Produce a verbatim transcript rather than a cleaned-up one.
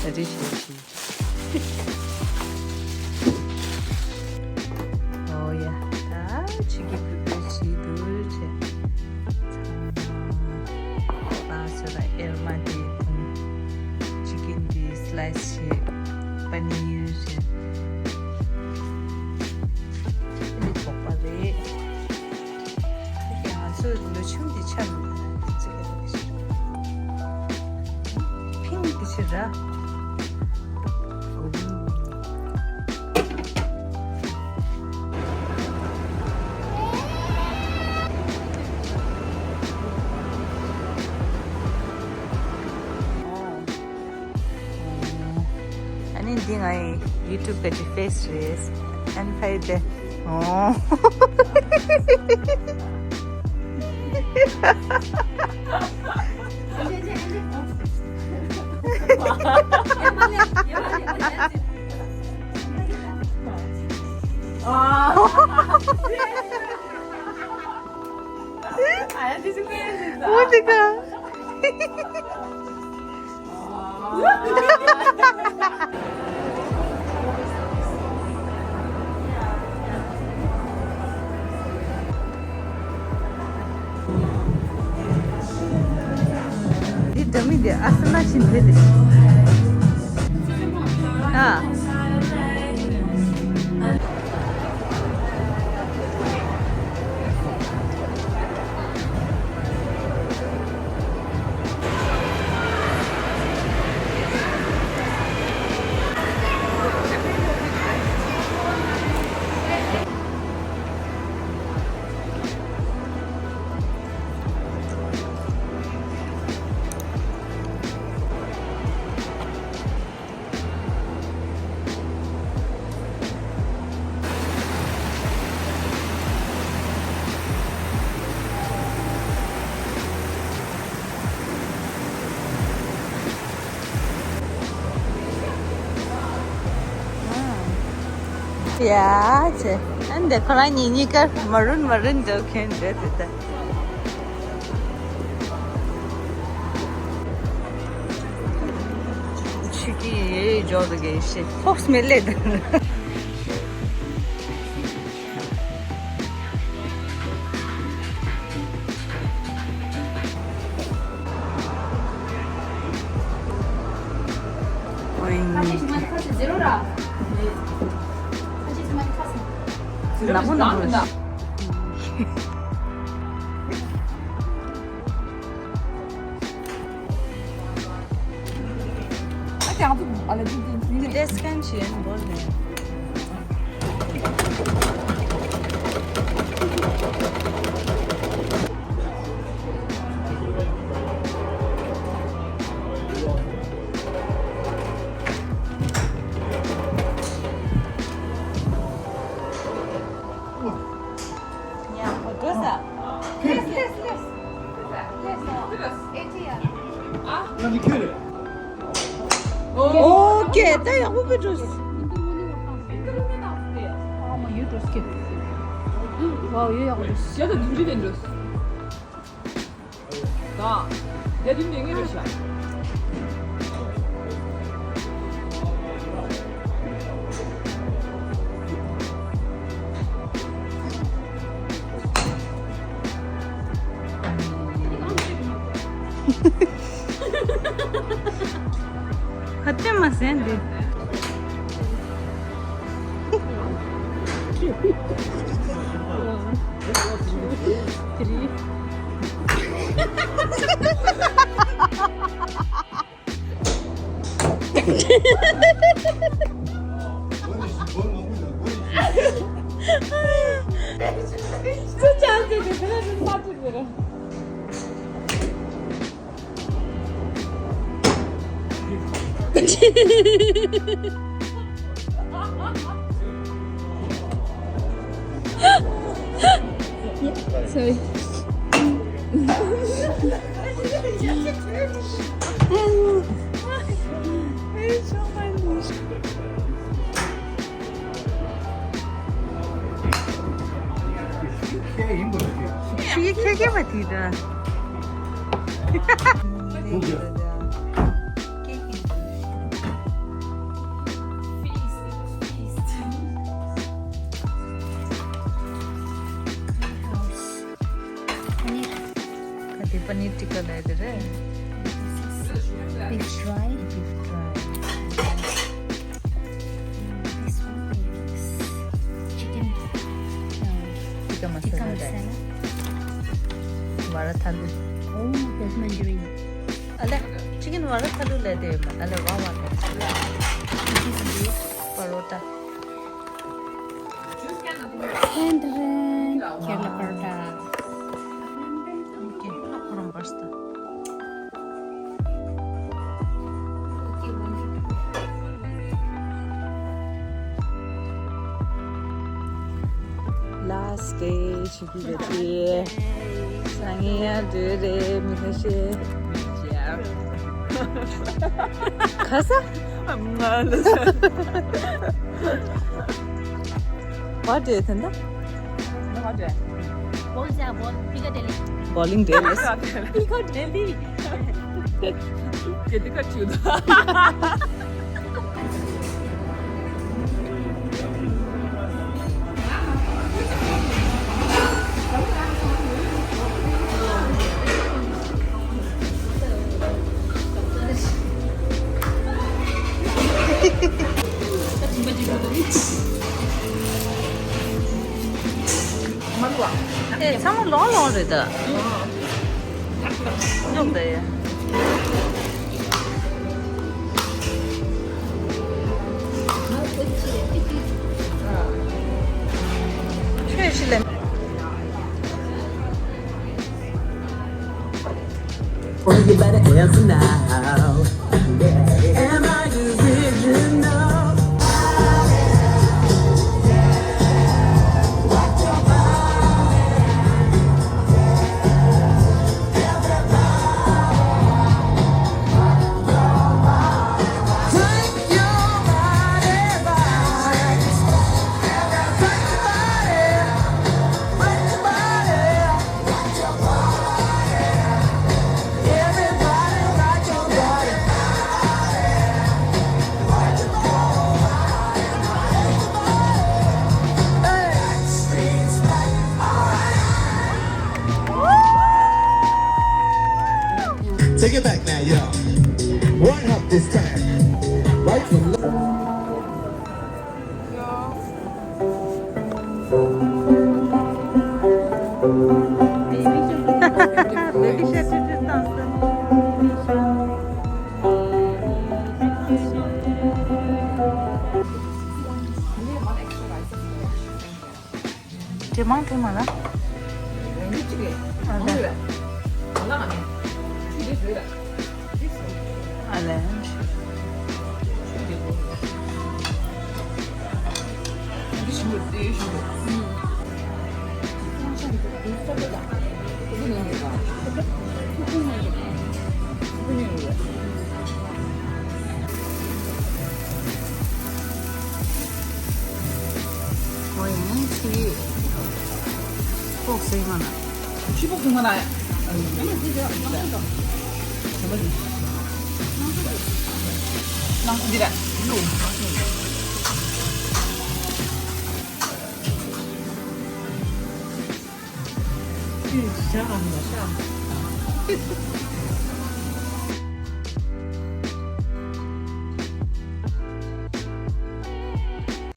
རེ་ཞིག་ཞིག་ཨོ་ཡ། ད་ཆི་ཀི་པི་པི་ཞིག་འདུག་ཅེས། ཚང་མ་པ་སོ་ར་ཨེར་མ་དེ་ཁུང་། ཆི་ཀི་ན་དེ་སི་ལའི་སི་བྱས། པ་ནི་ཡུ་བྱས། དེ་ནི་ཚོགས་པ་རེད། ང་ཚོ་ལོ་ཆུང་དེ་ཆ་མི་འདུག་ཚིག་ག་ཕིང་གི་ཕྱིར་ར། ཨ་ནི་འདི་ངའི་ཡུ་ཊུབ་གི་ཕེ་སི་རེད། ཨན་ཕའི་དེ། ཨོ། འོ་དེ་ག་འདི་འདྲ་མི་འདི་ཨ་སི་ན་ཆིན་དེ་རེད། ཨ། ཡ་ཆེ། ཨ་འདི་ཁོ་རང་གཉིས་གཉིས་ཀ་མ་རུན་མ་རུན་འདྲ་གྱོན་འདྲ་དེ་ད། ཆུ་ཀི་ཡེ་ཡེ་འཇོག་འདུག་གེ་ཤེས་ཕོགས་མེད་ལེ་ད། ནག་པོ་ནག་པོ། དེ་སྐད་ཆ་ཡིན་འགྲོ་ནས། ཨོ་ཀེ། ད་ཡག་པོ་བུད་འགྲོ། ཨ་མ་ཡུལ་འགྲོ་སྐྱེ། ཝའོ་ཡུལ་ཡག་པོ་འགྲོ། ཡ་ད་དུམ་རི་ལས་འགྲོ། ད་དེ་དུས་ནས་ངས་རེད་ཤག་ཁ་ཏོན་མ་ཟན་འདི། Sorry. ཁྱི་ཁྱི་ཁྱི་མ་དེ་འདྲ། ཁྱི་ཁྱི། ལས་དེ་རེད། Beef fry. Beef fry. This one is chicken. No. Tikka masala. Tikka masala. Vada thalu. Oh, that's mandarin. ཨ་ལེ། chicken vada thalu ལས་དེ་ཡོད་མ། ཨ་ལེ། vada thalu. This is beef. Parotta. And then Kerala parotta. Okay, no problem, pasta. Last day. ཆུ་གི་རེད་དེ། སང་ཉིན་ཡང་འགྲོ་རེད། མི་ཁ་ཤས། ཁ་ས། ང་ལ་ས། What day དེ་འདྲ། What day? Bowling, Piccadilly. Bowling day. Piccadilly. གལ་ཏེ་ཁ་ཆུ་ད། ཨེ། ཚང་མ་ལོང་ལོང་རེད་ད། སྙོམས་ད་ཡ། ཁྱོད་ཤི་ལེ། Boy, you better answer now. Am I delusional? Take it back now, yo. Right up this time. Right from Baby shark བཏང་སོང་། དེ་མང་དེ་མང་ལ། རང་གི་གཅིག་རེད། ཨ་ལེ། མང་རེད། ལ་ང་ནི་ཆུ་དེ་བཟོས་ར། ཨ་ལེ། ཆུ་དེ་བཟོས། འདི་ཞིམ་པོ་རེད། དེ་ཞིམ་པོ་རེད། ཨུམ། ཁོང་ཚོ་འདི་ས་པ་དང་། ཁོ་ཚོ་ནང་གི་དང་། ཁོ་ཚོ་ནང་གི་དང་། ཁོ་ཚོ་ནང་གི་དང་། ཨོ་ཡང་ཆུ་ཡིས་ལྐོག་ཟེར་མ་ན། ཆུ་ཕོག་ཐུང་མ་ན་ཡ། ནང་འདི་ར། ཆུ་ཞག་ཨ་མ་ཤ།